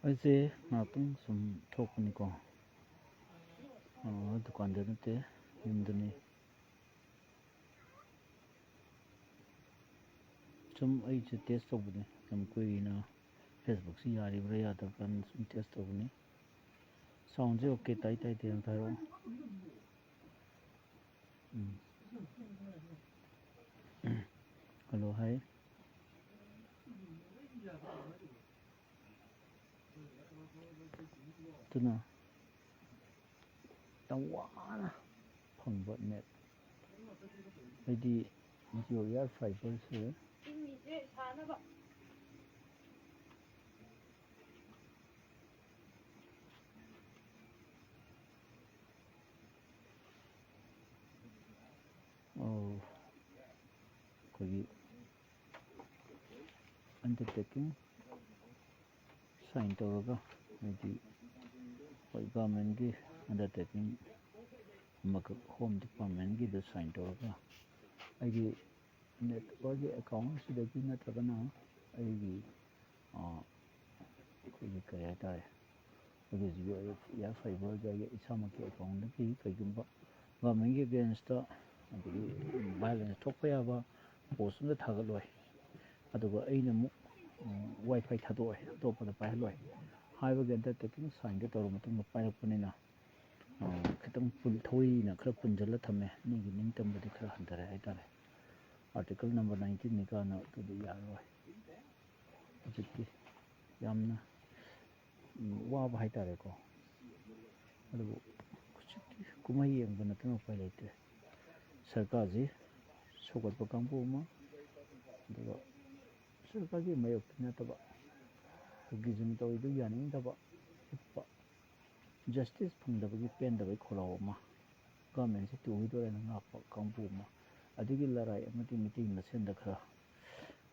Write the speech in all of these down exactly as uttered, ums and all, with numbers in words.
ꯑꯩꯁꯦ ꯉꯥꯏꯍꯥꯛꯇꯪ ꯁꯨꯝ ꯊꯣꯛꯄꯅꯤꯀꯣ꯫ ꯑ, ꯗꯨꯀꯥꯟꯗ ꯅꯠꯇꯦ, ꯌꯨꯝꯗꯅꯤ꯫ ꯁꯨꯝ ꯑꯩꯁꯦ ꯇꯦꯁ ꯇꯧꯕꯅꯤ, ꯌꯥꯝ ꯀꯨꯏꯅ ꯐꯦꯁꯕꯨꯛꯁꯤ ꯌꯥꯔꯤꯕ꯭ꯔꯥ ꯌꯥꯗꯕ꯭ꯔꯥꯅ ꯁꯨꯝ ꯇꯦꯁ ꯇꯧꯕꯅꯤ꯫ ꯁꯥꯎꯟꯁꯦ ꯑꯣꯀꯦ ꯇꯥꯏ ꯇꯥꯏꯗꯦ ꯑꯝꯇ ꯍꯥꯏꯔꯛꯑꯣ꯫ ꯎꯝ꯫ ꯍꯜꯂꯣ ꯍꯥꯏ꯫ ꯑꯗꯨꯅ ꯌꯥꯝ ꯋꯥꯅ ꯐꯪꯕ ꯅꯦꯠ꯫ ꯑꯩꯗꯤ Jio Air Fiberꯁꯦ ꯑꯣ, ꯑꯩꯈꯣꯏꯒꯤ undertaking sign ꯇꯧꯔꯒ, ꯍꯥꯏꯗꯤ ꯑꯩꯈꯣꯏ governmentꯀꯤ undertaking ꯑꯃꯈꯛ, Home Departmentꯀꯤꯗ sign ꯇꯧꯔꯒ, ꯑꯩꯒꯤ networkꯀꯤ accountꯁꯤꯗꯒꯤ ꯅꯠꯇ꯭ꯔꯒꯅ ꯑꯩꯒꯤ, ꯑ, ꯑꯩꯈꯣꯏꯒꯤ ꯀꯔꯤ ꯍꯥꯏꯇꯥꯔꯦ, ꯑꯩꯈꯣꯏꯒꯤ Jio Air Fiberꯒꯤ ꯑꯩꯒꯤ ꯏꯁꯥꯃꯛꯀꯤ accountꯗꯒꯤ ꯀꯩꯒꯨꯝꯕ governmentꯀꯤ againstꯇ ꯑꯗꯒꯤ violence ꯊꯣꯛꯄ ꯌꯥꯕ post ꯑꯝꯇ ꯊꯥꯒꯠꯂꯣꯏ꯫ ꯑꯗꯨꯒ ꯑꯩꯅ ꯑꯃꯨꯛ, ꯎꯝ, WiFi ꯊꯥꯗꯣꯛꯑꯣꯏ, ꯑꯇꯣꯞꯄꯗ ꯄꯥꯏꯍꯜꯂꯣꯏ ꯍꯥꯏꯕꯒꯤ undertaking signꯗꯨ ꯇꯧꯔꯕ ꯃꯇꯨꯡꯗ ꯄꯥꯏꯔꯛꯄꯅꯤꯅ, ꯑ, ꯈꯤꯇꯪ ꯄꯨꯟ-, ꯊꯧꯔꯤꯅ ꯈꯔ ꯄꯨꯟꯁꯤꯜꯂ ꯊꯝꯃꯦ꯫ ꯃꯤꯒꯤ ꯅꯤꯡꯇꯝꯕꯗꯤ ꯈꯔ ꯍꯟꯊꯔꯦ ꯍꯥꯏꯇꯥꯔꯦ꯫ Article number nineteenꯅꯤ ꯀꯥꯏꯅ ꯑꯗꯨꯗꯤ ꯌꯥꯔꯔꯣꯏ꯫ ꯍꯧꯖꯤꯛꯇꯤ ꯌꯥꯝꯅ, ꯎꯝ, ꯋꯥꯕ ꯍꯥꯏꯇꯥꯔꯦꯀꯣ꯫ ꯑꯗꯨꯕꯨ ꯍꯧꯖꯤꯛꯇꯤ ꯀꯨꯝꯍꯩ ꯌꯦꯡꯕ ꯅꯠꯇꯅ ꯎꯄꯥꯏ ꯂꯩꯇ꯭ꯔꯦ꯫ ꯁꯔꯀꯥꯔꯁꯤ ꯁꯧꯒꯠꯄ ꯀꯥꯡꯕꯨ ꯑꯃ, ꯑꯗꯨꯒ ꯁꯔꯀꯥꯔꯒꯤ ꯃꯥꯌꯣꯛꯇ ꯅꯠꯇꯕ, ꯐꯥꯒꯤꯖꯨꯝ ꯇꯧꯔꯤꯗꯨ ꯌꯥꯅꯤꯡꯗꯕ, ꯎꯠꯄ, justice ꯐꯪꯗꯕꯒꯤ ꯄꯦꯟꯗꯕꯒꯤ ꯈꯣꯜꯂꯥꯎ ꯑꯃ, governmentꯁꯤ ꯇꯨꯈꯤꯗꯣꯔꯦꯅ ꯉꯥꯛꯄ ꯀꯥꯡꯕꯨ ꯑꯃ, ꯑꯗꯨꯒꯤ ꯂꯔꯥꯏ ꯑꯃꯗꯤ ꯃꯤꯇꯩ ꯃꯁꯦꯟꯗ ꯈꯔ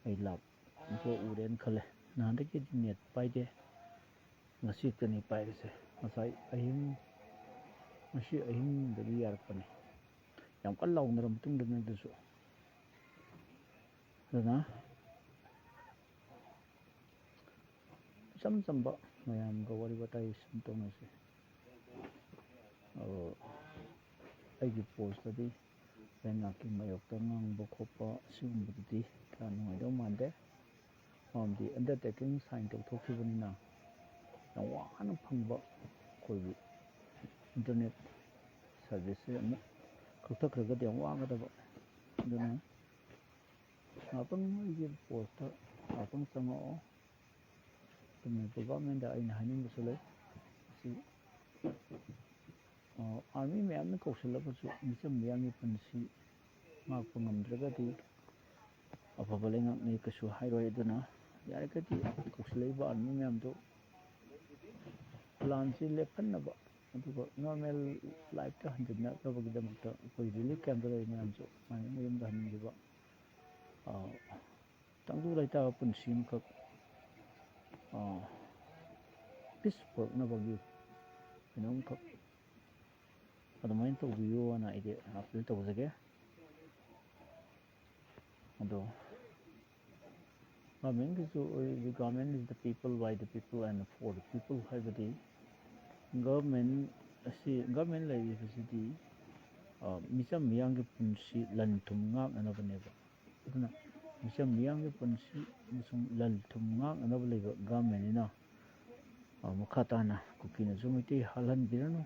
ꯑꯩ ꯂꯥꯛꯄ ꯎꯔꯦꯅ ꯈꯜꯂꯦ꯫ ꯅꯍꯥꯟꯗꯒꯤꯗꯤ net ꯄꯥꯏꯗꯦ, ꯉꯁꯤ ꯈꯛꯇꯅꯤ ꯄꯥꯏꯔꯤꯁꯦ꯫ ꯉꯁꯥꯏ ꯑꯍꯤꯡ, ꯉꯁꯤ ꯑꯍꯤꯡꯗꯒꯤ ꯌꯥꯔꯛꯄꯅꯤ꯫ ꯌꯥꯝ ꯀꯟꯅ ꯂꯥꯎꯅꯔ ꯃꯇꯨꯡꯗꯅꯤ ꯑꯗꯨꯁꯨ꯫ ꯑꯗꯨꯅ ꯏꯆꯝ ꯆꯝꯕ ꯃꯌꯥꯝꯒ ꯋꯥꯔꯤ ꯋꯥꯇꯥꯏ ꯁꯨꯝ ꯇꯧꯅꯁꯦ꯫ ꯑ, ꯑꯩꯒꯤ ꯄꯣꯁꯇꯗꯤ ꯂꯩꯉꯥꯛꯀꯤ ꯃꯥꯌꯣꯛꯇ ꯉꯥꯡꯕ ꯈꯣꯠꯄ ꯑꯁꯤꯒꯨꯝꯕꯗꯨꯗꯤ ꯀꯌꯥ ꯅꯨꯡꯉꯥꯏꯗꯧ ꯃꯥꯟꯗꯦ꯫ ꯃꯔꯝꯗꯤ ꯑꯟꯗꯔꯇꯦꯀꯤꯡ ꯁꯥꯏꯟ ꯇꯧꯊꯣꯛꯈꯤꯕꯅꯤꯅ ꯌꯥꯝ ꯋꯥꯅ ꯐꯪꯕ ꯑꯩꯈꯣꯏꯒꯤ ꯏꯟꯇꯔꯅꯦꯠ ꯁꯥꯔꯚꯤꯁꯁꯦ ꯑꯃꯨꯛ ꯀꯛꯊꯠꯈ꯭ꯔꯒꯗꯤ ꯌꯥꯝ ꯋꯥꯒꯗꯕ꯫ ꯑꯗꯨꯅ ꯉꯥꯛꯇꯪ ꯑꯩꯒꯤ ꯄꯣꯁꯇ ꯉꯥꯛꯇꯪ ꯆꯪꯉꯛꯑꯣ꯫ ꯑꯗꯨꯝ ꯒꯣꯚꯔꯟꯃꯦꯟꯗ ꯑꯩꯅ ꯍꯥꯏꯅꯤꯡꯕꯁꯨ ꯂꯩ꯫ ꯃꯁꯤ, ꯑ, ꯑꯥꯔꯃꯤ ꯃꯌꯥꯝꯅ ꯀꯧꯁꯤꯜꯂꯒꯁꯨ ꯃꯤꯆꯝ ꯃꯤꯌꯥꯝꯒꯤ ꯄꯨꯟꯁꯤ ꯉꯥꯛꯄ ꯉꯝꯗ꯭ꯔꯒꯗꯤ ꯑꯐꯕ ꯂꯩꯉꯥꯛꯅꯤ ꯀꯩꯁꯨ ꯍꯥꯏꯔꯣꯏ꯫ ꯑꯗꯨꯅ ꯌꯥꯔꯒꯗꯤ ꯀꯧꯁꯤꯜꯂꯛꯏꯕ ꯑꯥꯔꯃꯤ ꯃꯌꯥꯝꯗꯨ ꯂꯥꯟꯁꯤ ꯂꯦꯞꯍꯟꯅꯕ, ꯑꯗꯨꯒ ꯅꯣꯔꯃꯦꯜ ꯂꯥꯏꯐꯇ ꯍꯟꯖꯤꯟꯅꯅꯕꯒꯤꯗꯃꯛꯇ ꯑꯩꯈꯣꯏ ꯔꯤꯂꯤꯐ ꯀꯦꯝꯞꯇ ꯂꯩꯔꯤꯕ ꯃꯌꯥꯝꯁꯨ ꯃꯥꯒꯤ ꯃꯌꯨꯝꯗ ꯍꯟꯅꯤꯡꯈꯤꯕ, ꯑ, ꯇꯪꯗꯨ ꯂꯩꯇꯥꯕ ꯄꯨꯟꯁꯤ ꯑꯃꯈꯛ, ꯑ, ꯄꯤꯁ ꯄꯨꯔꯛꯅꯕꯒꯤ ꯀꯩꯅꯣꯝꯈꯛ ꯑꯗꯨꯃꯥꯏꯅ ꯇꯧꯕꯤꯌꯣꯅ ꯑꯩꯗꯤ ꯑꯥꯄꯤꯜ ꯇꯧꯖꯒꯦ꯫ ꯑꯗꯣ ꯒꯚꯔꯟꯃꯦꯟꯒꯤꯁꯨ, "The government is the people, by the people and for the people" ꯍꯥꯏꯕꯗꯤ ꯒꯚꯔꯟꯃꯦꯟ ꯑꯁꯤ, ꯒꯚꯔꯟꯃꯦꯟ ꯂꯩꯔꯤꯕꯁꯤꯗꯤ, ꯑ, ꯃꯤꯆꯝ ꯃꯤꯌꯥꯝꯒꯤ ꯄꯨꯟꯁꯤ ꯂꯟ ꯊꯨꯝ ꯉꯥꯛꯅꯅꯕꯅꯦꯕ꯫ ꯑꯗꯨꯅ ꯃꯤꯆꯝ ꯃꯤꯌꯥꯝꯒꯤ ꯄꯨꯟꯁꯤ ꯑꯃꯁꯨꯡ ꯂꯟ ꯊꯨꯝ ꯉꯥꯛꯅꯅꯕ ꯂꯩꯕ ꯒꯚꯔꯟꯃꯦꯟꯅꯤꯅ, ꯑ, ꯃꯈꯥ ꯇꯥꯅ ꯀꯨꯀꯤꯅꯁꯨ ꯃꯩꯇꯩ ꯍꯥꯠꯍꯟꯕꯤꯔꯅꯨ꯫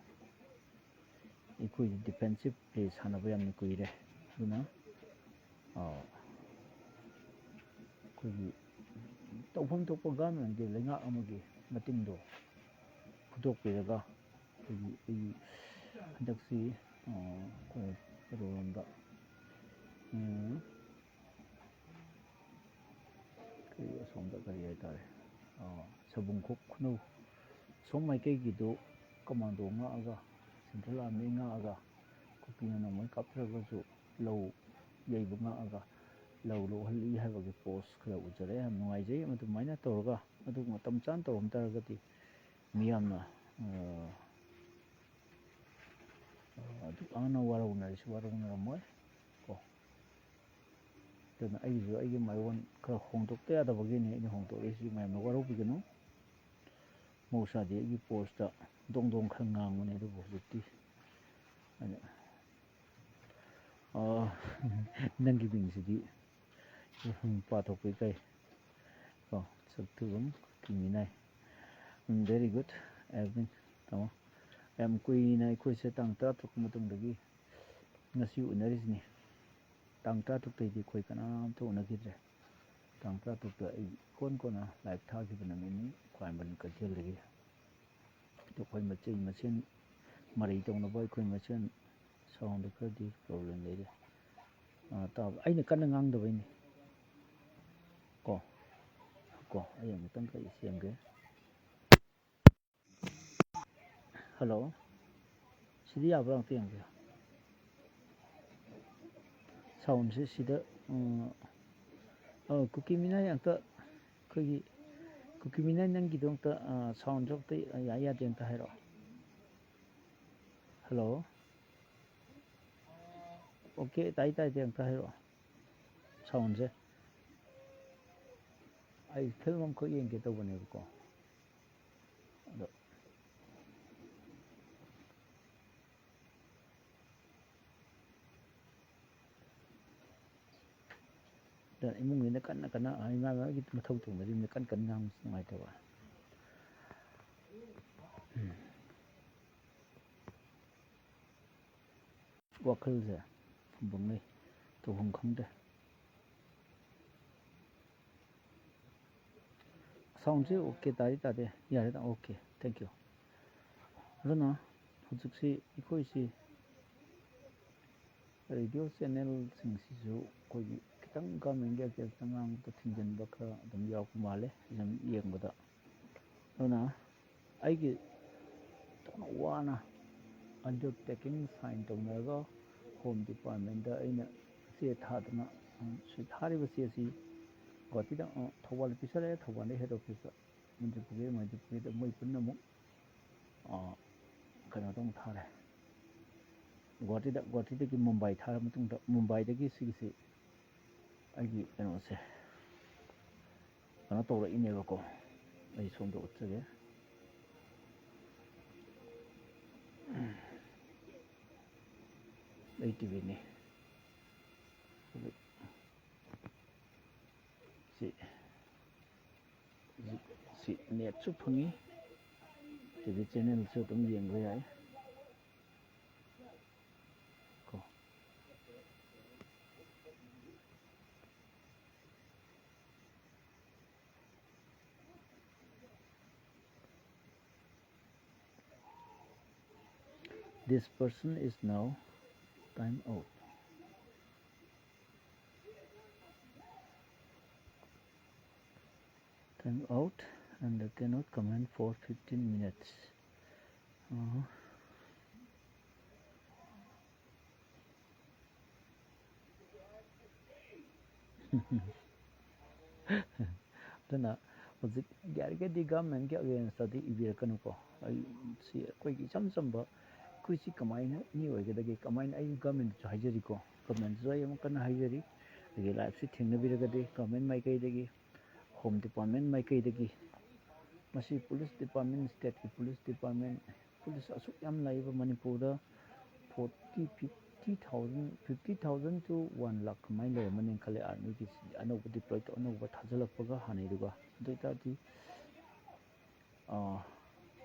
ꯑꯩꯈꯣꯏ ꯗꯤꯐꯦꯟꯁꯤꯞ ꯄ꯭ꯂꯦ ꯁꯥꯟꯅꯕ ꯌꯥꯝꯅ ꯀꯨꯏꯔꯦ꯫ ꯑꯗꯨꯅ, ꯑ, ꯑꯩꯈꯣꯏꯒꯤ ꯇꯧꯐꯝ ꯊꯣꯛꯄ ꯒꯚꯔꯟꯃꯦꯟꯒꯤ, ꯂꯩꯉꯥꯛ ꯑꯃꯒꯤ ꯃꯇꯦꯡꯗꯣ ꯐꯨꯗꯣꯛꯄꯤꯔꯒ, ꯑꯩꯈꯣꯏꯒꯤ, ꯑꯩ ꯍꯟꯗꯛꯁꯤ, ꯑ, ꯑꯩꯈꯣꯏ ꯀꯩꯅꯣꯔꯣꯝꯗ, ꯎꯝ, ꯀꯔꯤ ꯑꯁꯣꯝꯗ ꯀꯔꯤ ꯍꯥꯏꯇꯥꯔꯦ, ꯑ, ꯁꯕꯨꯡꯈꯣꯛ ꯈꯨꯅꯧ ꯑꯁꯣꯝ ꯃꯥꯏꯀꯩꯒꯤꯗꯨ ꯀꯃꯥꯟꯗꯣ ꯉꯥꯛꯑꯒ, ꯁꯦꯟꯇ꯭ꯔꯦꯜ ꯑꯥꯔꯃꯤ ꯉꯥꯛꯑꯒ, ꯀꯨꯀꯤꯅ ꯅꯣꯡꯃꯩ ꯀꯥꯞꯊꯔꯒꯁꯨ ꯂꯧ ꯌꯩꯕ ꯉꯥꯛꯑꯒ ꯂꯧ ꯂꯣꯛꯍꯜꯂꯤ ꯍꯥꯏꯕꯒꯤ ꯄꯣꯁ ꯈꯔ ꯎꯖꯔꯦ꯫ ꯌꯥꯝ ꯅꯨꯡꯉꯥꯏꯖꯩ꯫ ꯑꯗꯨꯃꯥꯏꯅ ꯇꯧꯔꯒ, ꯑꯗꯨ ꯃꯇꯝ ꯆꯥꯅ ꯇꯧꯔꯝ ꯇꯥꯔꯒꯗꯤ ꯃꯤꯌꯥꯝꯅ, ꯑ, ꯑꯗꯨꯛ ꯌꯥꯝꯅ ꯋꯥꯔꯧꯅꯔꯤꯁꯤ ꯋꯥꯔꯧꯅꯔꯝꯃꯣꯏ ꯀꯣ꯫ ꯑꯗꯨꯅ ꯑꯩꯒꯤꯁꯨ ꯑꯩꯒꯤ ꯃꯥꯏꯑꯣꯟ ꯈꯔ ꯍꯣꯡꯗꯣꯛꯇ ꯌꯥꯗꯕꯒꯤꯅꯤ ꯑꯩꯅ ꯍꯣꯡꯗꯣꯛꯂꯤꯁꯤ, ꯃꯌꯥꯝꯅ ꯋꯥꯔꯧꯕꯤꯒꯅꯨ꯫ ꯃꯍꯧꯁꯥꯗꯤ ꯑꯩꯒꯤ ꯄꯣꯁꯇ ꯗꯣꯡ ꯗꯣꯡ ꯈꯔ ꯉꯥꯡꯕꯅꯦ, ꯑꯗꯨꯕꯨ ꯍꯧꯖꯤꯛꯇꯤ ꯑꯩꯅ, ꯑꯥ, ꯅꯪꯒꯤ ꯃꯤꯡꯁꯤꯗꯤ ꯄꯥꯊꯣꯛꯄ ꯏꯀꯥꯏ꯫ ꯀꯣ, ꯁꯛꯊꯨꯕꯝ ꯀꯤꯃꯤꯅꯥꯏ꯫ ꯎꯝ, very good, ꯑꯦꯜꯕꯤꯟ, ꯇꯥꯃꯣ꯫ ꯌꯥꯝ ꯀꯨꯏꯅ ꯑꯩꯈꯣꯏꯁꯦ ꯇꯥꯡ ꯇꯔꯥꯇꯔꯨꯛ ꯃꯇꯨꯡꯗꯒꯤ ꯉꯁꯤ ꯎꯅꯔꯤꯁꯤꯅꯤ꯫ ꯇꯥꯡ ꯇꯔꯥꯇꯔꯨꯛꯇꯩꯗꯤ ꯑꯩꯈꯣꯏ ꯀꯅꯥꯝꯇ ꯎꯅꯈꯤꯗ꯭ꯔꯦ꯫ ꯇꯥꯡ ꯇꯔꯥꯇꯔꯨꯛꯇ ꯑꯩ ꯏꯀꯣꯟ ꯀꯣꯟꯅ ꯂꯥꯏꯚ ꯊꯥꯈꯤꯕ ꯅꯨꯃꯤꯠꯅꯤ, ꯈ꯭ꯋꯥꯏꯔꯝꯕꯟ ꯀꯩꯊꯦꯜꯗꯒꯤ꯫ ꯑꯗꯣ ꯑꯩꯈꯣꯏ ꯃꯆꯤꯟ ꯃꯁꯦꯟ ꯃꯔꯩ ꯇꯧꯅꯕ, ꯑꯩꯈꯣꯏ ꯃꯁꯦꯟ ꯁꯥꯎꯟꯗ ꯈꯔꯗꯤ ꯄ꯭ꯔꯣꯕ꯭ꯂꯦꯝ ꯂꯩꯔꯦ꯫ ꯑꯥ, ꯇꯥꯕ, ꯑꯩꯅ ꯀꯟꯅ ꯉꯥꯡꯗꯕꯩꯅꯤ꯫ ꯀꯣ, ꯀꯣ, ꯑꯩ ꯑꯃꯨꯛꯇꯪ ꯀꯔꯤ ꯁꯦꯝꯒꯦ꯫ ꯍꯜꯂꯣ, ꯁꯤꯗꯤ ꯌꯥꯕ꯭ꯔꯥ ꯑꯝꯇ ꯌꯦꯡꯒꯦ꯫ ꯁꯥꯎꯟꯁꯦ ꯁꯤꯗ, ꯎꯝ, ꯑ, ꯀꯨꯀꯤ ꯃꯤꯅꯥꯏ ꯑꯝꯇ, ꯑꯩꯈꯣꯏꯒꯤ ꯀꯨꯀꯤ ꯃꯤꯅꯥꯏ, ꯅꯪꯒꯤꯗꯣ ꯑꯝꯇ, ꯑ, ꯁꯥꯎꯟꯁꯦ ꯑꯝꯇ ꯌꯥꯏ ꯌꯥꯗꯦ ꯑꯝꯇ ꯍꯥꯏꯔꯛꯑꯣ꯫ ꯍꯜꯂꯣ, ꯑꯣꯀꯦ, ꯇꯥꯏ ꯇꯥꯏꯗꯦ ꯑꯝꯇ ꯍꯥꯏꯔꯛꯑꯣ ꯁꯥꯎꯟꯁꯦ꯫ ꯑꯩ ꯐꯤꯂꯝ ꯑꯃꯈꯛ ꯌꯦꯡꯒꯦ ꯇꯧꯕꯅꯦꯕꯀꯣ, ꯑꯗꯣ ꯑꯗ ꯏꯃꯨꯡ ꯃꯤꯅ ꯀꯟꯅ ꯀꯟꯅ, ꯏꯃꯥ ꯃꯥꯒꯤ ꯃꯊꯧ ꯇꯧꯅꯔꯤꯕꯅꯤꯅ ꯀꯟꯅ ꯀꯟꯅ ꯉꯥꯡꯕꯁꯨ ꯅꯨꯡꯉꯥꯏꯇꯕ꯫ ꯎꯝ꯫ ꯋꯥꯈꯜꯁꯦ ꯐꯨꯝꯕꯪꯅꯩ, ꯇꯧꯐꯝ ꯈꯪꯗꯦ꯫ ꯁꯥꯎꯟꯁꯦ ꯑꯣꯀꯦ ꯇꯥꯗꯤ ꯇꯥꯗꯦ, ꯌꯥꯔꯦꯗ, ꯑꯣꯀꯦ, thank you꯫ ꯑꯗꯨꯅ ꯍꯧꯖꯤꯛꯁꯤ ꯑꯩꯈꯣꯏꯁꯤ ꯔꯦꯗꯤꯑꯣ ꯆꯦꯅꯦꯜꯁꯤꯡꯁꯤꯁꯨ ꯑꯩꯈꯣꯏꯒꯤ ꯈꯤꯇꯪ ꯒꯃꯦꯟꯒꯤ ꯑꯦꯛꯇꯤꯚꯇ ꯉꯥꯡꯕꯗ ꯊꯤꯡꯖꯤꯟꯕ ꯈꯔ ꯑꯗꯨꯝ ꯌꯥꯎꯕ ꯃꯥꯜꯂꯦ, ꯑꯗꯨꯝ ꯌꯦꯡꯕꯗ꯫ ꯑꯗꯨꯅ ꯑꯩꯒꯤ ꯐꯖꯅ ꯋꯥꯅ ꯑꯟꯗꯔꯇꯦꯀꯤꯡ ꯁꯥꯏꯟ ꯇꯧꯅꯔꯒ ꯍꯣꯝ ꯗꯤꯄꯥꯔꯠꯃꯦꯟꯗ ꯑꯩꯅ ꯆꯦ ꯊꯥꯗꯅ, ꯁꯤ ꯊꯥꯔꯤꯕ ꯆꯦꯁꯤ ꯒꯨꯍꯥꯇꯤꯗ, ꯑ, ꯊꯧꯕꯥꯜꯗ ꯄꯤꯁꯜꯂꯛꯑꯦ, ꯊꯧꯕꯥꯜꯗ ꯍꯦꯗ ꯑꯣꯐꯤꯁꯇ, ꯃꯅꯤꯄꯨꯔꯒꯤ, ꯃꯅꯤꯄꯨꯔꯒꯤꯗ ꯃꯣꯏ ꯄꯨꯟꯅ ꯑꯃꯨꯛ, ꯑ, ꯀꯩꯅꯣꯗ ꯑꯃꯨꯛ ꯊꯥꯔꯦ, ꯒꯨꯍꯥꯇꯤꯗ, ꯒꯨꯍꯥꯇꯤꯗꯒꯤ ꯃꯨꯝꯕꯥꯏ ꯊꯥꯔ ꯃꯇꯨꯡꯗ, ꯃꯨꯝꯕꯥꯏꯗꯒꯤ ꯁꯤꯒꯤꯁꯤ ꯑꯩꯒꯤ ꯀꯩꯅꯣꯁꯦ ꯀꯩꯅꯣ ꯇꯧꯔꯛꯏꯅꯦꯕꯀꯣ꯫ ꯑꯩ ꯁꯣꯝꯗ ꯎꯠꯆꯒꯦ꯫ ꯑꯩ ꯇꯤꯚꯤꯅꯤ꯫ ꯁꯤ, ꯁꯤ ꯅꯦꯠꯁꯨ ꯐꯪꯉꯤ, ꯇꯤꯚꯤ ꯆꯦꯅꯦꯜꯁꯨ ꯑꯗꯨꯝ ꯌꯦꯡꯕ ꯌꯥꯏ꯫ ꯀꯣ꯫ This person is now time out. Time out and cannot comment for fifteen minutes. Uh-huh. ꯑꯗꯨꯅ ꯍꯧꯖꯤꯛ ꯌꯥꯔꯤꯈꯩꯗꯤ ꯒꯚꯔꯟꯃꯦꯟꯒꯤ ꯑꯒꯦꯟꯁꯇꯗꯤ ꯏꯕꯤꯔꯛꯀꯅꯨꯀꯣ꯫ ꯑꯩ ꯁꯤ ꯑꯩꯈꯣꯏꯒꯤ ꯏꯆꯝ ꯆꯝꯕ, ꯑꯩꯈꯣꯏꯁꯤ ꯀꯃꯥꯏꯅ ꯃꯤ ꯑꯣꯏꯒꯗꯒꯦ, ꯀꯃꯥꯏꯅ, ꯑꯩ ꯒꯚꯔꯟꯃꯦꯟꯗꯁꯨ ꯍꯥꯏꯖꯔꯤꯀꯣ, ꯒꯚꯔꯟꯃꯦꯟꯗꯁꯨ ꯑꯩ ꯑꯃꯨꯛ ꯀꯟꯅ ꯍꯥꯏꯖꯔꯤ꯫ ꯑꯩꯒꯤ ꯂꯥꯏꯐꯁꯤ ꯊꯦꯡꯅꯕꯤꯔꯒꯗꯤ ꯒꯚꯔꯟꯃꯦꯟ ꯃꯥꯏꯀꯩꯗꯒꯤ, ꯍꯣꯝ ꯗꯤꯄꯥꯔꯠꯃꯦꯟ ꯃꯥꯏꯀꯩꯗꯒꯤ, ꯃꯁꯤ ꯄꯨꯂꯤꯁ ꯗꯤꯄꯥꯔꯠꯃꯦꯟ, ꯁ꯭ꯇꯦꯠꯀꯤ ꯄꯨꯂꯤꯁ ꯗꯤꯄꯥꯔꯠꯃꯦꯟ, ꯄꯨꯂꯤꯁ ꯑꯁꯨꯛ ꯌꯥꯝ ꯂꯩꯕ ꯃꯅꯤꯄꯨꯔꯗ, forty, fifty thousand, fifty thousand to one lakh ꯀꯃꯥꯏꯅ ꯂꯩꯔꯝꯃꯅꯤ ꯈꯜꯂꯦ꯫ ꯑꯥꯔꯃꯤꯒꯤ ꯑꯅꯧꯕ ꯗꯤꯄ꯭ꯂꯣꯏ ꯇꯧ-, ꯑꯅꯧꯕ ꯊꯥꯖꯤꯜꯂꯛꯄꯒ ꯍꯥꯟꯅꯩꯗꯨꯒ꯫ ꯑꯗꯨ ꯑꯣꯏ ꯇꯥꯔꯗꯤ, ꯑꯥ,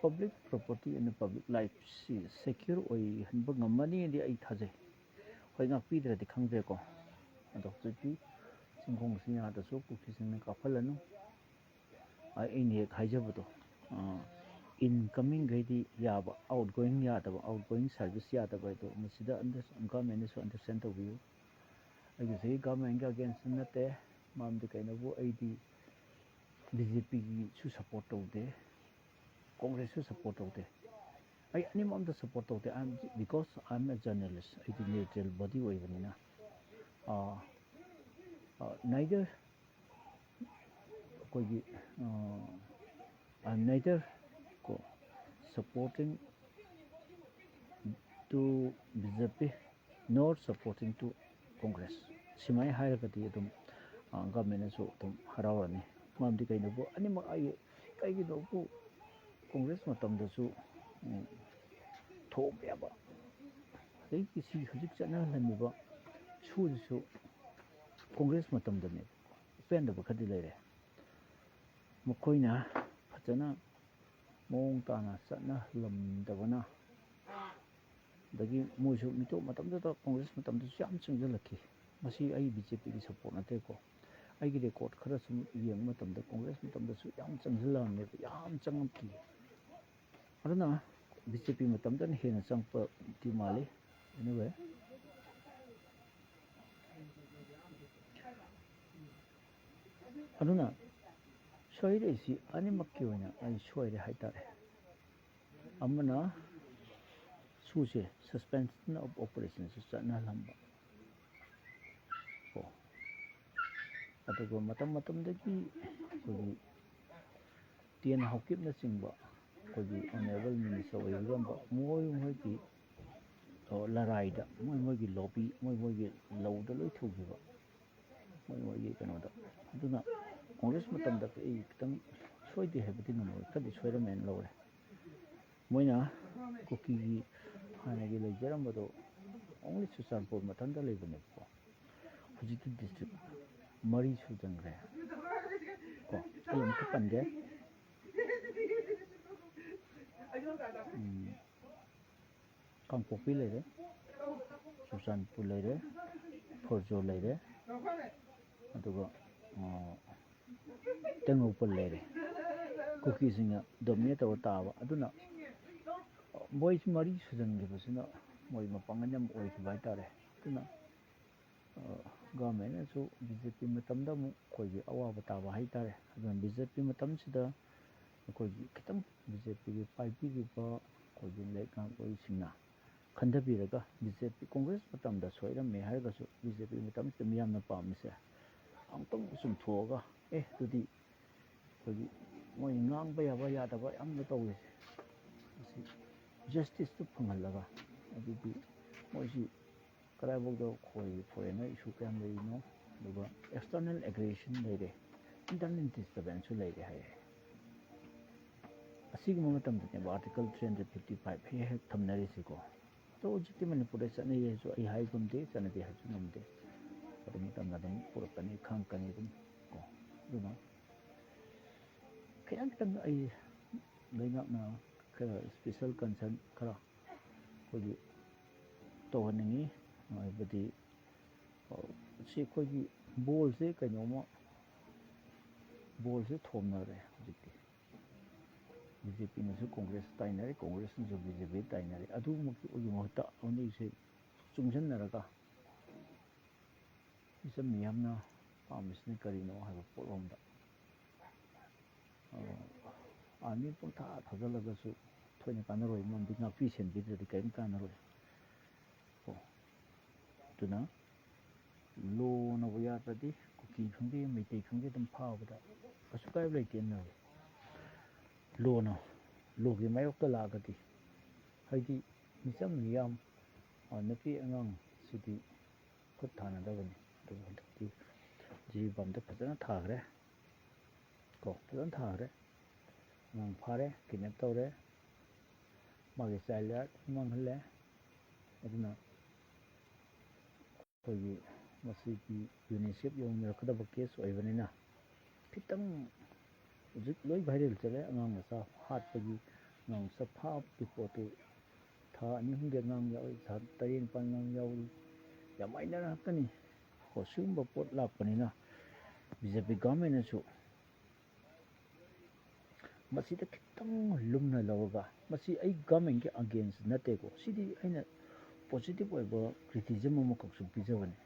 ꯄꯕ꯭ꯂꯤꯛ ꯄ꯭ꯔꯣꯄꯔꯇꯤ ꯑꯦꯟ ꯄꯕ꯭ꯂꯤꯛ ꯂꯥꯏꯐꯁꯤ ꯁꯦꯀ꯭ꯌꯨꯔ ꯑꯣꯏꯍꯟꯕ ꯉꯝꯃꯅꯤꯗꯤ ꯑꯩ ꯊꯥꯖꯩ꯫ ꯍꯣꯏ, ꯉꯥꯛꯄꯤꯗ꯭ꯔꯗꯤ ꯈꯪꯗ꯭ꯔꯦꯀꯣ꯫ ꯑꯗꯣ ꯍꯧꯖꯤꯛꯇꯤ ꯆꯤꯡꯈꯣꯡ ꯆꯤꯡꯌꯥꯗꯁꯨ ꯀꯨꯀꯤꯁꯤꯡꯅ ꯀꯥꯞꯍꯜꯂꯅꯨ꯫ ꯑꯩ-, ꯑꯩꯅ ꯍꯦꯛ ꯍꯥꯏꯖꯕꯗꯣ, ꯑꯥ, ꯏꯟꯀꯃꯤꯡꯈꯩꯗꯤ ꯌꯥꯕ, ꯑꯥꯎꯠꯒꯣꯌꯤꯡ ꯌꯥꯗꯕ, ꯑꯥꯎꯠꯒꯣꯌꯤꯡ ꯁꯥꯔꯚꯤꯁ ꯌꯥꯗꯕ ꯍꯥꯏꯗꯣ, ꯃꯁꯤꯗ ꯑꯟꯗꯔ-, ꯒꯚꯔꯟꯃꯦꯟꯅꯁꯨ ꯑꯟꯗꯔꯁ꯭ꯇꯦꯟ ꯇꯧꯕꯤꯌꯨ꯫ ꯑꯩꯒꯤꯁꯤ ꯒꯚꯔꯟꯃꯦꯟꯒꯤ ꯑꯒꯦꯟꯁꯇ ꯅꯠꯇꯦ, ꯃꯔꯝꯗꯤ ꯀꯩꯅꯣꯕꯨ, ꯑꯩꯗꯤ ꯕꯤ ꯖꯦ ꯄꯤꯒꯤꯁꯨ ꯁꯞꯄꯣꯔꯠ ꯇꯧꯗꯦ, ꯀꯣꯡꯒ꯭ꯔꯦꯁꯁꯨ ꯁꯞꯄꯣꯔꯠ ꯇꯧꯗꯦ꯫ ꯑꯩ ꯑꯅꯤꯃꯛ ꯑꯝꯇ ꯁꯞꯄꯣꯔꯠ ꯇꯧꯗꯦ꯫ I am, because I am a journalist, ꯑꯩꯗꯤ ꯅ꯭ꯌꯨꯇ꯭ꯔꯦꯜ ꯕꯣꯗꯤ ꯑꯣꯏꯕꯅꯤꯅ꯫ ꯑꯥ, ꯑꯥ, neither ꯑꯩꯈꯣꯏꯒꯤ, ꯑꯥ, I am neither ꯀꯣ supporting to B J P nor supporting to Congress꯫ ꯁꯨꯃꯥꯏꯅ ꯍꯥꯏꯔꯒꯗꯤ ꯑꯗꯨꯝ, ꯑꯥ, ꯒꯚꯔꯟꯃꯦꯟꯅꯁꯨ ꯑꯗꯨꯝ ꯍꯔꯥꯎꯔꯅꯤ꯫ ꯃꯔꯝꯗꯤ ꯀꯩꯅꯣꯕꯨ ꯑꯅꯤꯃꯛ ꯑꯩ, ꯀꯩꯒꯤꯅꯣꯕꯨ ꯀꯣꯡꯒ꯭ꯔꯦꯁ ꯃꯇꯝꯗꯁꯨ, ꯎꯝ, ꯊꯣꯛꯑꯝꯃꯦꯕ꯫ ꯑꯗꯒꯤ ꯁꯤ ꯍꯧꯖꯤꯛ ꯆꯠꯅꯍꯜꯂꯝꯃꯤꯕ ꯁꯨꯗꯨꯁꯨ ꯀꯣꯡꯒ꯭ꯔꯦꯁ ꯃꯇꯝꯗꯅꯦ ꯄꯦꯟꯗꯕ ꯈꯔꯗꯤ ꯂꯩꯔꯦ꯫ ꯃꯈꯣꯏꯅ ꯐꯖꯅ ꯃꯑꯣꯡ ꯇꯥꯅ ꯆꯠꯅꯍꯜꯂꯝꯗꯕꯅ, ꯑꯗꯒꯤ ꯃꯣꯏꯁꯨ ꯃꯤꯇꯣꯞ ꯃꯇꯝꯗꯨꯗ ꯀꯣꯡꯒ꯭ꯔꯦꯁ ꯃꯇꯝꯗꯁꯨ ꯌꯥꯝ ꯆꯪꯁꯤꯜꯂꯛꯈꯤ꯫ ꯃꯁꯤ ꯑꯩ ꯕꯤ ꯖꯦ ꯄꯤꯒꯤ ꯁꯞꯄꯣꯔꯠ ꯅꯠꯇꯦꯀꯣ꯫ ꯑꯩꯒꯤ ꯔꯦꯀꯣꯔꯠ ꯈꯔ ꯁꯨꯝ ꯌꯦꯡꯕ ꯃꯇꯝꯗ ꯀꯣꯡꯒ꯭ꯔꯦꯁ ꯃꯇꯝꯗꯁꯨ ꯌꯥꯝ ꯆꯪꯁꯤꯜꯂꯛꯑꯝꯃꯦꯕ, ꯌꯥꯝ ꯆꯪꯉꯛꯈꯤ꯫ ꯑꯗꯨꯅ ꯕꯤ ꯖꯦ ꯄꯤ ꯃꯇꯝꯗꯅ ꯍꯦꯟꯅ ꯆꯪꯉꯛꯄꯗꯤ ꯃꯥꯜꯂꯤ꯫ Anyway, ꯑꯗꯨꯅ ꯁꯣꯏꯔꯛꯏꯁꯤ ꯑꯅꯤꯃꯛꯀꯤ ꯑꯣꯏꯅ ꯑꯩ ꯁꯣꯏꯔꯦ ꯍꯥꯏꯇꯥꯔꯦ꯫ ꯑꯃꯅ ꯁꯨꯁꯦ suspension of operationꯁꯦ ꯆꯠꯅꯍꯜꯂꯝꯕ ꯀꯣ, ꯑꯗꯨꯒ ꯃꯇꯝ ꯃꯇꯝꯗꯒꯤ ꯑꯩꯈꯣꯏꯒꯤ ꯇꯦꯟ ꯍꯥꯎꯀꯤꯞꯅꯆꯤꯡꯕ ꯑꯩꯈꯣꯏꯒꯤ honourable minister ꯑꯣꯏꯕꯤꯔꯝꯕ ꯃꯣꯏ ꯃꯣꯏꯒꯤ, ꯑꯣ, ꯂꯔꯥꯏꯗ ꯃꯣꯏ ꯃꯣꯏꯒꯤ lobby, ꯃꯣꯏ ꯃꯣꯏꯒꯤ ꯂꯧꯗ ꯂꯣꯏ ꯊꯨꯈꯤꯕ, ꯃꯣꯏ ꯃꯣꯏꯒꯤ ꯀꯩꯅꯣꯗ꯫ ꯑꯗꯨꯅ ꯀꯣꯡꯒ꯭ꯔꯦꯁ ꯃꯇꯝꯗ ꯑꯩ ꯈꯤꯇꯪ ꯁꯣꯏꯗꯦ ꯍꯥꯏꯕꯗꯤ ꯉꯝꯃꯣꯏ, ꯈꯔꯗꯤ ꯁꯣꯏꯔꯝꯃꯦꯅ ꯂꯧꯔꯦ꯫ ꯃꯣꯏꯅ ꯀꯨꯀꯤꯒꯤ ꯍꯥꯟꯅꯒꯤ ꯂꯩꯖꯔꯝꯕꯗꯣ only ꯆꯨꯔꯆꯥꯟꯄꯨꯔ ꯃꯊꯟꯇ ꯂꯩꯕꯅꯦꯕꯀꯣ꯫ ꯍꯧꯖꯤꯛꯇꯤ district ꯃꯔꯤ ꯁꯨꯖꯟꯈ꯭ꯔꯦ ꯀꯣ꯫ ꯑꯩ ꯑꯃꯨꯛꯇ ꯄꯟꯒꯦ꯫ ꯎꯝ, ꯀꯥꯡꯄꯣꯛꯄꯤ ꯂꯩꯔꯦ, ꯆꯨꯔꯆꯥꯟꯄꯨꯔ ꯂꯩꯔꯦ, ꯐꯣꯔꯖꯣ ꯂꯩꯔꯦ, ꯑꯗꯨꯒ, ꯑ, ꯇꯦꯡꯅꯧꯄꯜ ꯂꯩꯔꯦ꯫ ꯀꯨꯀꯤꯁꯤꯡꯅ dominate ꯇꯧꯔ ꯇꯥꯕ꯫ ꯑꯗꯨꯅ ꯃꯣꯏꯁꯤ ꯃꯔꯤ ꯁꯨꯖꯟꯈꯤꯕꯁꯤꯅ ꯃꯣꯏ ꯃꯄꯥꯡꯒꯜ ꯌꯥꯝ ꯑꯣꯏꯈꯤꯕ ꯍꯥꯏꯇꯥꯔꯦ꯫ ꯑꯗꯨꯅ, ꯑ, governmentꯅꯁꯨ B J P ꯃꯇꯝꯗ ꯑꯃꯨꯛ ꯑꯩꯈꯣꯏꯒꯤ ꯑꯋꯥꯕ ꯇꯥꯕ ꯍꯥꯏꯇꯥꯔꯦ꯫ ꯑꯗꯨꯅ B J P ꯃꯇꯝꯁꯤꯗ ꯑꯩꯈꯣꯏꯒꯤ ꯈꯤꯇꯪ B J P ꯒꯤ ꯄꯥꯏꯕꯤꯔꯤꯕ ꯑꯩꯈꯣꯏꯒꯤ ꯂꯩꯉꯥꯛꯂꯣꯏꯁꯤꯡꯅ ꯈꯟꯊꯕꯤꯔꯒ B J P, ꯀꯣꯡꯒ꯭ꯔꯦꯁ ꯃꯇꯝꯗ ꯁꯣꯏꯔꯝꯃꯦ ꯍꯥꯏꯔꯒꯁꯨ BJ P ꯃꯇꯝꯁꯤꯗ ꯃꯤꯌꯥꯝꯅ ꯄꯥꯝꯃꯤꯁꯦ ꯑꯃꯨꯛꯇꯪ ꯆꯨꯝꯊꯣꯛꯑꯒ, ꯑꯦ, ꯑꯗꯨꯗꯤ ꯑꯩꯈꯣꯏꯒꯤ ꯃꯣꯏ ꯉꯥꯡꯕ ꯌꯥꯕ ꯌꯥꯗꯕ ꯌꯥꯝꯅ ꯇꯧꯔꯤꯁꯦ, ꯃꯁꯤ justiceꯇꯨ ꯐꯪꯍꯜꯂꯒ, ꯑꯗꯨꯗꯤ ꯃꯣꯏꯁꯤ ꯀꯗꯥꯏꯐꯥꯎꯗ ꯑꯩꯈꯣꯏ foreignꯅ issue ꯀꯌꯥꯝ ꯂꯩꯔꯤꯅꯣ, ꯑꯗꯨꯒ external aggression ꯂꯩꯔꯦ, internal disturbanceꯁꯨ ꯂꯩꯔꯦ ꯍꯥꯏꯌꯦ꯫ ꯑꯁꯤꯒꯨꯝꯕ ꯃꯇꯝꯗꯅꯦꯕ Article three hundred fifty five ꯍꯦꯛ ꯍꯦꯛ ꯊꯝꯅꯔꯤꯁꯤꯀꯣ꯫ ꯑꯗꯣ ꯍꯧꯖꯤꯛꯇꯤ ꯃꯅꯤꯄꯨꯔꯗ ꯆꯠꯅꯩ ꯍꯥꯏꯁꯨ ꯑꯩ ꯍꯥꯏ ꯉꯝꯗꯦ, ꯆꯠꯅꯗꯦ ꯍꯥꯏꯁꯨ ꯉꯝꯗꯦ꯫ ꯑꯗꯨ ꯃꯇꯝꯗ ꯑꯗꯨꯝ ꯄꯨꯔꯛꯀꯅꯤ, ꯈꯪꯉꯛꯀꯅꯤ ꯑꯗꯨꯝ ꯀꯣ꯫ ꯑꯗꯨꯅ ꯈꯤꯇꯪ ꯈꯤꯇꯪ ꯑꯩ ꯂꯩꯉꯥꯛꯅ ꯈꯔ special concern ꯈꯔ ꯑꯩꯈꯣꯏꯒꯤ ꯇꯧꯍꯟꯅꯤꯡꯉꯤ꯫ ꯍꯥꯏꯕꯗꯤ, ꯑ, ꯁꯤ ꯑꯩꯈꯣꯏꯒꯤ ꯕꯣꯜꯁꯦ ꯀꯩꯅꯣꯝꯃ, ꯕꯣꯜꯁꯦ ꯊꯣꯝꯅꯔꯦ ꯍꯧꯖꯤꯛꯇꯤ꯫ ꯕꯤ ꯖꯦ ꯄꯤꯅꯁꯨ ꯀꯣꯡꯒ꯭ꯔꯦꯁ ꯇꯥꯏꯅꯔꯦ, ꯀꯣꯡꯒ꯭ꯔꯦꯁꯅꯁꯨ ꯕꯤ ꯖꯦ ꯄꯤ ꯇꯥꯏꯅꯔꯦ꯫ ꯑꯗꯨꯃꯛꯀꯤ ꯑꯣꯏꯒꯤ ꯃꯍꯨꯠꯇ ꯑꯅꯤꯁꯦ ꯆꯨꯡꯁꯤꯟꯅꯔꯒ ꯃꯤꯆꯝ ꯃꯤꯌꯥꯝꯅ ꯄꯥꯝꯃꯤꯁꯤꯅ ꯀꯔꯤꯅꯣ ꯍꯥꯏꯕ ꯄꯣꯠꯂꯣꯝꯗ, ꯑ, ꯑꯥꯔꯃꯤ ꯄꯪꯊꯥ ꯊꯥꯖꯤꯜꯂꯒꯁꯨ ꯊꯣꯏꯅ ꯀꯥꯟꯅꯔꯣꯏ, ꯃꯔꯝꯗꯤ ꯉꯥꯛꯄꯤ ꯁꯦꯟꯕꯤꯗ꯭ꯔꯗꯤ ꯀꯔꯤꯝ ꯀꯥꯟꯅꯔꯣꯏ ꯀꯣ꯫ ꯑꯗꯨꯅ ꯂꯣꯅꯕꯨ ꯌꯥꯗ꯭ꯔꯗꯤ ꯀꯨꯀꯤ ꯈꯪꯗꯦ, ꯃꯩꯇꯩ ꯈꯪꯗꯦ, ꯑꯗꯨꯝ ꯐꯥꯕꯗ ꯀꯩꯁꯨ ꯀꯥꯏꯕ ꯂꯩꯇꯦ꯫ ꯂꯣꯅ, ꯂꯣꯒꯤ ꯃꯥꯌꯣꯛꯇ ꯂꯥꯛꯑꯒꯗꯤ, ꯍꯥꯏꯗꯤ ꯃꯤꯆꯝ ꯃꯤꯌꯥꯝ, ꯑ, ꯅꯨꯄꯤ ꯑꯉꯥꯡꯁꯤꯗꯤ ꯈꯨꯠ ꯊꯥꯅꯗꯕꯅꯤ꯫ ꯑꯗꯨꯕꯨ ꯍꯟꯗꯛꯇꯤ ꯖꯤꯔꯤꯕꯥꯝꯗ ꯐꯖꯅ ꯊꯥꯈ꯭ꯔꯦ ꯀꯣ, ꯐꯖꯅ ꯊꯥꯈ꯭ꯔꯦ꯫ ꯑꯉꯥꯡ ꯐꯥꯔꯦ, ꯀꯤꯗꯅꯦꯞ ꯇꯧꯔꯦ, ꯃꯥꯒꯤ ꯆꯥꯏꯜ ꯌꯥꯔꯗ ꯃꯥꯡꯍꯜꯂꯦ꯫ ꯑꯗꯨꯅ ꯑꯩꯈꯣꯏꯒꯤ ꯃꯁꯤꯒꯤ ꯌꯨꯅꯤꯁꯦꯐ ꯌꯧꯅꯔꯛꯀꯗꯕ ꯀꯦꯁ ꯑꯣꯏꯕꯅꯤꯅ, ꯈꯤꯇꯪ ꯍꯧꯖꯤꯛ ꯂꯣꯏ ꯚꯥꯏꯔꯦꯜ ꯆꯠꯂꯦ꯫ ꯑꯉꯥꯡ ꯃꯆꯥ ꯍꯥꯠꯄꯒꯤ, ꯑꯉꯥꯡ ꯃꯆꯥ ꯐꯥꯕꯒꯤ ꯄꯣꯠꯇꯨ ꯊꯥ ꯑꯅꯤ ꯑꯍꯨꯝꯒꯤ ꯑꯉꯥꯡ ꯌꯥꯎꯔꯤ, ꯊꯥ ꯇꯔꯦꯠ ꯅꯤꯄꯥꯜ ꯑꯉꯥꯡ ꯌꯥꯎꯔꯤ, ꯌꯥꯝ ꯍꯥꯏꯅꯔꯛꯀꯅꯤ꯫ ꯀꯣ, ꯁꯤꯒꯨꯝꯕ ꯄꯣꯠ ꯂꯥꯛꯄꯅꯤꯅ ꯕꯤ ꯖꯦ ꯄꯤ ꯒꯚꯔꯟꯃꯦꯟꯅꯁꯨ ꯃꯁꯤꯗ ꯈꯤꯇꯪ ꯂꯨꯝꯅ ꯂꯧꯔꯒ, ꯃꯁꯤ ꯑꯩ ꯒꯚꯔꯟꯃꯦꯟꯒꯤ ꯑꯒꯦꯟꯁ ꯅꯠꯇꯦꯀꯣ, ꯁꯤꯗꯤ ꯑꯩꯅ ꯄꯣꯖꯤꯇꯤꯚ ꯑꯣꯏꯕ ꯀ꯭ꯔꯤꯇꯤꯁꯤꯖꯝ ꯑꯃꯈꯛꯁꯨ ꯄꯤꯖꯕꯅꯤ꯫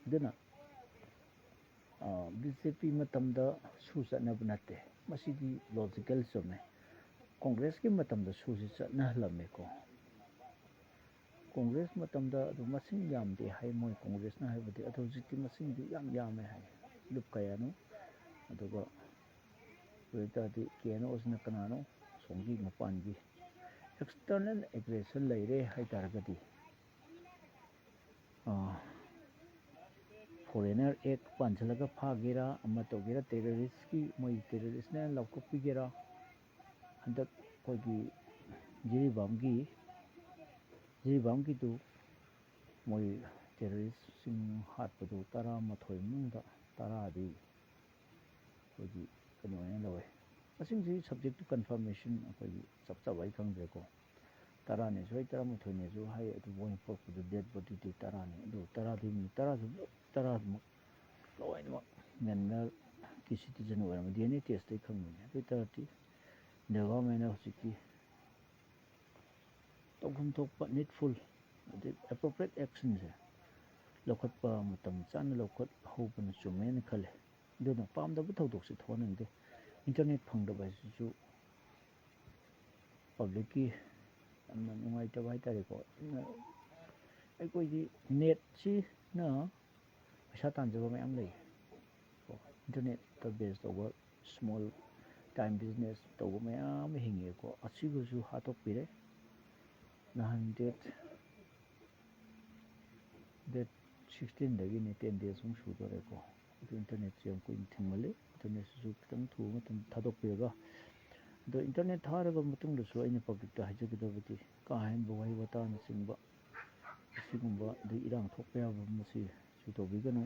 ꯑꯗꯨꯅ, ꯑ, ꯕꯤ ꯖꯦ ꯄꯤ ꯃꯇꯝꯗ ꯁꯨ ꯆꯠꯅꯕ ꯅꯠꯇꯦ, ꯃꯁꯤꯗꯤ ꯂꯣꯖꯤꯀꯦꯜ ꯆꯨꯝꯃꯦ꯫ ꯀꯣꯡꯒ꯭ꯔꯦꯁꯀꯤ ꯃꯇꯝꯗ ꯁꯨꯁꯤ ꯆꯠꯅꯍꯜꯂꯝꯃꯦꯀꯣ꯫ ꯀꯣꯡꯒ꯭ꯔꯦꯁ ꯃꯇꯝꯗ ꯑꯗꯨ ꯃꯁꯤꯡ ꯌꯥꯝꯗꯦ ꯍꯥꯏ ꯃꯣꯏ ꯀꯣꯡꯒ꯭ꯔꯦꯁꯅ ꯍꯥꯏꯕꯗꯤ, ꯑꯗꯣ ꯍꯧꯖꯤꯛꯇꯤ ꯃꯁꯤꯡꯗꯤ ꯌꯥꯝ ꯌꯥꯝꯃꯦ ꯍꯥꯏ꯫ ꯂꯨꯞ ꯀꯌꯥꯅꯣ? ꯑꯗꯨꯒ ꯑꯗꯨ ꯑꯣꯏꯇꯥꯔꯗꯤ ꯀꯦ ꯑꯦꯟ ꯑꯣꯁꯤꯅ ꯀꯅꯥꯅꯣ? ꯁꯣꯝꯒꯤ ꯃꯄꯥꯟꯒꯤ ꯑꯦꯛꯁꯇꯔꯅꯦꯜ ꯑꯦꯒ꯭ꯔꯦꯁꯟ ꯂꯩꯔꯦ ꯍꯥꯏ ꯇꯥꯔꯒꯗꯤ, ꯑ, ꯐꯣꯔꯦꯅꯔ ꯑꯦꯛ ꯄꯥꯟꯁꯤꯜꯂꯒ ꯐꯥꯒꯦꯔꯥ, ꯑꯃ ꯇꯧꯒꯦꯔꯥ, ꯇꯦꯔꯣꯔꯤꯁꯀꯤ, ꯃꯣꯏ ꯇꯦꯔꯣꯔꯤꯁꯅꯦ ꯂꯥꯎꯊꯣꯛꯄꯤꯒꯦꯔꯥ? ꯍꯟꯗꯛ ꯑꯩꯈꯣꯏꯒꯤ ꯖꯤꯔꯤꯕꯥꯝꯒꯤ ꯖꯤꯔꯤꯕꯥꯝꯒꯤꯗꯨ ꯃꯣꯏ ꯇꯦꯔꯣꯔꯤꯁꯁꯤꯡ ꯍꯥꯠꯄꯗꯨ ꯇꯔꯥꯃꯥꯊꯣꯏ ꯃꯅꯨꯡꯗ ꯇꯔꯥꯗꯤ ꯑꯩꯈꯣꯏꯒꯤ ꯀꯩꯅꯣ ꯑꯣꯏꯅ ꯂꯧꯋꯦ꯫ ꯃꯁꯤꯡꯁꯤ subject to confirmation, ꯑꯩꯈꯣꯏꯒꯤ ꯆꯞ ꯆꯥꯕ ꯑꯩ ꯈꯪꯗ꯭ꯔꯦꯀꯣ꯫ ꯇꯔꯥꯅꯦꯁꯨ ꯍꯥꯏ, ꯇꯔꯥꯃꯥꯊꯣꯏꯅꯦꯁꯨ ꯍꯥꯏ, ꯑꯗꯨꯕꯨ ꯃꯣꯏꯅ ꯄꯨꯔꯛꯄꯗꯨ dead bodyꯗꯤ ꯇꯔꯥꯅꯤ꯫ ꯑꯗꯨ ꯇꯔꯥꯗꯤ ꯃꯤ ꯇꯔꯥꯁꯨ, ꯇꯔꯥꯃꯛ ꯂꯣꯏꯅꯃꯛ ꯃꯦꯟꯃꯦꯜꯒꯤ citizen ꯑꯣꯏꯔꯝꯃꯗꯤ DNA testꯇꯩ ꯈꯪꯕꯅꯤ꯫ ꯑꯗꯨ ꯑꯣꯏ ꯇꯥꯔꯗꯤ the governmentꯅ ꯍꯧꯖꯤꯛꯀꯤ ꯇꯧꯐꯝ ꯊꯣꯛꯄ needful ꯑꯗꯩ appropriate actionꯁꯦ ꯂꯧꯈꯠꯄ ꯃꯇꯝ ꯆꯥꯅ ꯂꯧꯈꯠꯍꯧꯕꯅ ꯆꯨꯝꯃꯦꯅ ꯈꯜꯂꯦ꯫ ꯑꯗꯨꯅ ꯄꯥꯝꯗꯕ ꯊꯧꯗꯣꯛꯁꯦ ꯊꯣꯛꯍꯟꯅꯤꯡꯗꯦ꯫ Internet ꯐꯪꯗꯕ ꯍꯥꯏꯁꯤꯁꯨ publicꯀꯤ ꯌꯥꯝꯅ ꯅꯨꯡꯉꯥꯏꯇꯕ ꯍꯥꯏꯇꯥꯔꯦꯀꯣ꯫ ꯑꯗꯨꯅ ꯑꯩꯈꯣꯏꯒꯤ netꯁꯤꯅ ꯄꯩꯁꯥ ꯇꯥꯟꯖꯕ ꯃꯌꯥꯝ ꯂꯩ꯫ ꯀꯣ, internetꯇ base ꯇꯧꯕ small time business ꯇꯧꯕ ꯃꯌꯥꯝ ꯑꯃ ꯍꯤꯡꯉꯦꯀꯣ꯫ ꯑꯁꯤꯕꯨꯁꯨ ꯍꯥꯠꯇꯣꯛꯄꯤꯔꯦ꯫ ꯅꯍꯥꯟ date, date sixteenꯗꯒꯤꯅꯤ, ten days ꯑꯃꯨꯛ ꯁꯨꯗꯣꯔꯦꯀꯣ꯫ ꯑꯗꯨ internetꯁꯦ ꯌꯥꯝ ꯀꯨꯏꯅ ꯊꯤꯡꯃꯜꯂꯤ꯫ Internetꯁꯤꯁꯨ ꯈꯤꯇꯪ ꯊꯨꯕ ꯃꯇꯝꯗ ꯊꯥꯗꯣꯛꯄꯤꯔꯒ, ꯑꯗꯣ internet ꯊꯥꯔꯕ ꯃꯇꯨꯡꯗꯁꯨ ꯑꯩꯅ publicꯇ ꯍꯥꯏꯖꯒꯗꯕꯗꯤ, ꯀꯥ ꯍꯦꯟꯕ ꯋꯥꯍꯩ ꯋꯥꯇꯥꯅꯆꯤꯡꯕ ꯑꯁꯤꯒꯨꯝꯕ, ꯑꯗꯩ ꯏꯔꯥꯡ ꯊꯣꯛꯄ ꯌꯥꯕ ꯃꯁꯤ ꯁꯤ ꯇꯧꯕꯤꯒꯅꯨ꯫